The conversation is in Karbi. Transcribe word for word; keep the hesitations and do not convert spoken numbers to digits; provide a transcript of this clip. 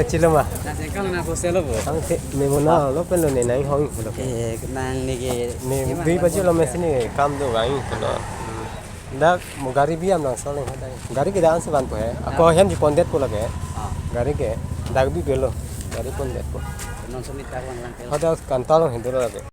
Chiloma. Nang sengkang na hostel lo bo. Ang te memona lo pen lo ne nang hong lo. Eh, nang ne ke. Ne dui baji lo mesi ne kam do gang ko lo. Dak mo gari bi am nang soleng hadai. Gari ke dan se van po he. Ako hem ji pondet po lage. Ah, Gari ke dak bi belo. Gari pondet po. non sumit ka lang lang ke. Hoda kantalong hindu lage.